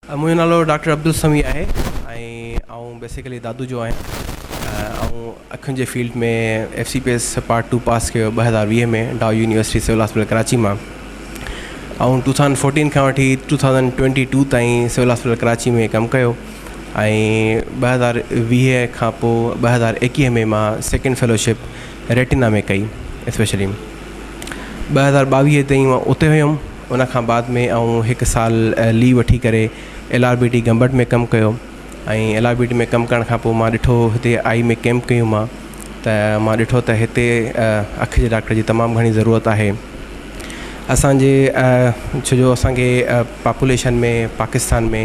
منهنجو نالو ڊاڪٽر عبدالسميع آهي ۽ آئون بيسيڪلي دادو جو آهيان. آئون اکين جي field ۾ F C P S part two pass ڪيو 2020 ۾ Dow university civil hospital Karachi مان. آئون ٽو ٿائوزنڊ فورٽين کان وٺي ٽو ٿائوزنڊ ٽوئنٽي ٽو تائين سول هاسپيٽل ڪراچي ۾ ڪم ڪيو ۽ 2020 کان پوء 2021 ۾ مان سيڪنڊ فيلوشپ ريٽينا ۾ ڪئي اسپيشلي 2022 تائين مان اتي هيم. ان کان بعد ۾ آئون هڪ سال ليو وٺي ڪري L R B T Gambat ۾ ڪم ڪيو ۽ ايل آر بي ٽي ۾ ڪم ڪرڻ کان پوء مان ڏٺو هتي آئي ۾ ڪيمپ ڪيون مان ته مان ڏٺو ته هتي اک جي ڊاڪٽر جي تمام گهڻي ضرورت آهي اسانجي ڇو جو اسانکي پاپوليشن ۾ پاڪستان ۾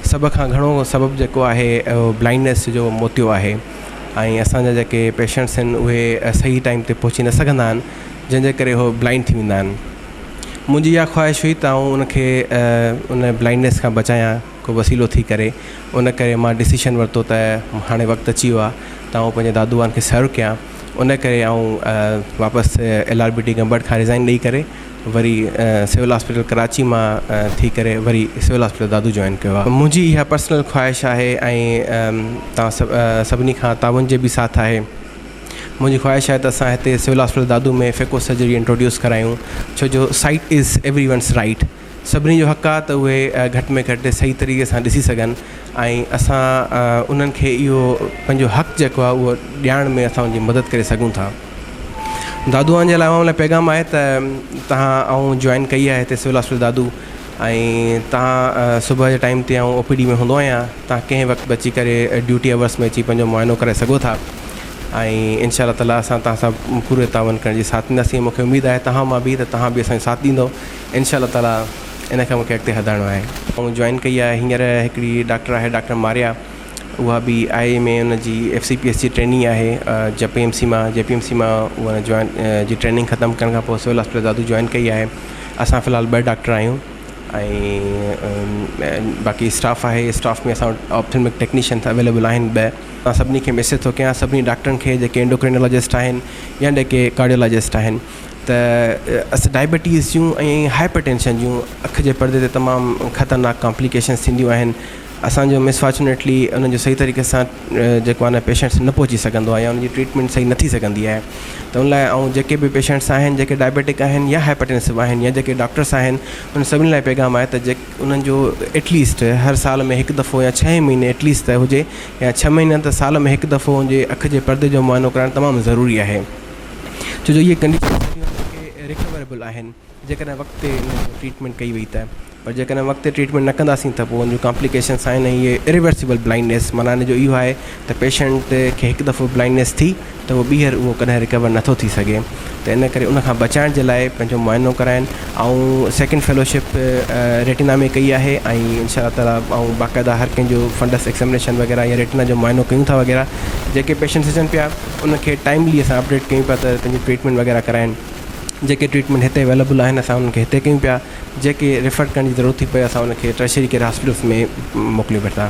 سڀ کان گهڻو سبب جيڪو آهي اهو بلائنڊنيس جو موتيو آهي ۽ اسانجا جيڪي پيشنٽس آهن اهي صحيح ٽائيم تي پهچي نه سگهندا آهن جنهن جي ڪري هو بلائنڊ ٿي ويندا آهن. منهنجي اها خواهش هئي ته آئون ان کي ان بلائنڊنيس کان بچايان ڪو وسيلو ٿي ڪري ان ڪري مان ڊسيشن ورتو ته هاڻي وقت اچي ويو آهي ته آئون پنهنجي دادو وارن کي سرو ڪيان ان ڪري آئون واپس L R B T Gambat کان ريزائن ڏئي ڪري وري سول هاسپيٽل ڪراچي مان ٿي ڪري وري سول هاسپيٽل دادو جوائن ڪيو آهي. منهنجي اها پرسنل خواهش آهي ۽ توهان سڀني کان تعاون جي به ساٿ آهي. منهنجي خواهش آهي ته اسان هتي civil hospital Dadu ۾ phaco surgery introduce ڪرايون ڇو جو sight is every one's right سڀني جو حق آهي ته اهي گهٽ ۾ گهٽ صحيح طريقي سان ڏسي سگهن ۽ اسان انهن کي اهو پنهنجو حق جيڪو آهي اهو ڏيارڻ ۾ اسان ان جي مدد ڪري سگهون ٿا. دادو وارن جي لاء عوام لاء پيغام آهي ته توهان آئون جوائن ڪئي آهي هتي سول هاسپيٽل دادو ۽ توهان صبح جي ٽائيم تي آئون او پي ڊي ۾ هوندو آهيان توهان ڪنهن وقت به اچي ڪري ڊيوٽي اورس ۾ اچي پنهنجو معائنو ڪرائي سگهو ٿا ۽ انشاء الله تعالٰي اسان توهان سان پوري تعاون ڪرڻ جي ساٿ ڏينداسين مون کي اميد آهي توهان مان به ته توهان به اسان جو ساٿ ڏيندو انشاء الله تعالٰي ان کي مون کي اڳتي هڌائڻو آهي. آئون جوائن ڪئي آهي هينئر هڪڙي ڊاڪٽر آهي ڊاڪٽر ماريا اها به آء اي ۾ ان جي ايف سي پي ايس جي ٽريننگ آهي جي پي ايم سي مان جي پي ايم سي مان اها جوائن جي ٽريننگ ختم ڪرڻ کان پوء سول هاسپيٽل دادو جوائن ڪئي آهي. اسان في الحال ٻه ڊاڪٽر آهيون ۽ باقي اسٽاف آهي اسٽاف ۾ اسان وٽ آپٿلمڪ ٽيڪنيشنس اويليبل آهن ٻه. مان سڀني کي ميسيج ٿو ڪيان سڀني ڊاڪٽرن کي جيڪي اينڊوڪرينالاجسٽ آهن يا جيڪي ڪارڊيولاجسٽ آهن ته ڊائبٽيز جون ۽ هائپر ٽينشن جون اک جي پردي تي تمام خطرناڪ ڪامپليڪيشنس ٿينديون آهن. اسان جو مس فارچونيٽلي انهن جو صحيح طريقي سان جيڪو آهي نه پيشنٽس نه پهچي سگهندو آهي يا ان جي ٽريٽمينٽ صحيح نه ٿي سگهندي آهي ته ان لاء آئون جيڪي به پيشنٽس آهن جيڪي ڊائبيٽڪ آهن يا هائپرٽينسو آهن يا جيڪي ڊاڪٽرس آهن انهن سڀني لاء پيغام آهي ته جيڪ انهن جو ايٽليسٽ هر سال ۾ هڪ دفعو يا ڇهين مهيني ايٽليسٽ ته هجي يا ڇهه مهينا ته سال ۾ هڪ دفعو ان جي اک جي پردي جو معائنو ڪرائڻ تمام ضروري آهي ڇو جو اهي ڪنڊيشنس جيڪي ريڪوريبل آهن جيڪڏهن وقت تي انهن جو ٽريٽمينٽ ڪئي وئي ته. پر جيڪڏهن وقت تي ٽريٽمينٽ نه ڪنداسين ته پوء ان جون ڪامپليڪيشنس آهن ۽ اهي اريورسيبل بلائنڊنيس معنيٰ ان جو اهو آهي ته پيشنٽ کي هڪ دفعو بلائنڊنيس ٿي ته اهو ٻيهر اهو ڪڏهن ريڪور نٿو ٿي سگهي ته ان ڪري ان کان بچائڻ جي لاء پنهنجو معائنو ڪرائن. آئون سيڪنڊ فيلوشپ ريٽينا ۾ ڪئي آهي ۽ انشاء الله تعاليٰ آئون باقاعده هر ڪنهن جو فنڊس ايگزامينيشن وغيره يا ريٽينا جو معائنو ڪيون ٿا وغيره جيڪي پيشنٽس اچن پيا ان کي ٽائملي اسان اپڊيٽ ڪيون پيا ته پنهنجي ٽريٽمينٽ وغيره ڪرائن جيڪي ٽريٽمينٽ هتي اويليبل آهن اسان انهن کي هتي ڪيون پيا. جيڪي ريفر ڪرڻ جي ضرورت ٿي پئي اسان ان کي ٽرشري ڪيئر هاسپيٽلس ۾ موڪليون پيا ٿا.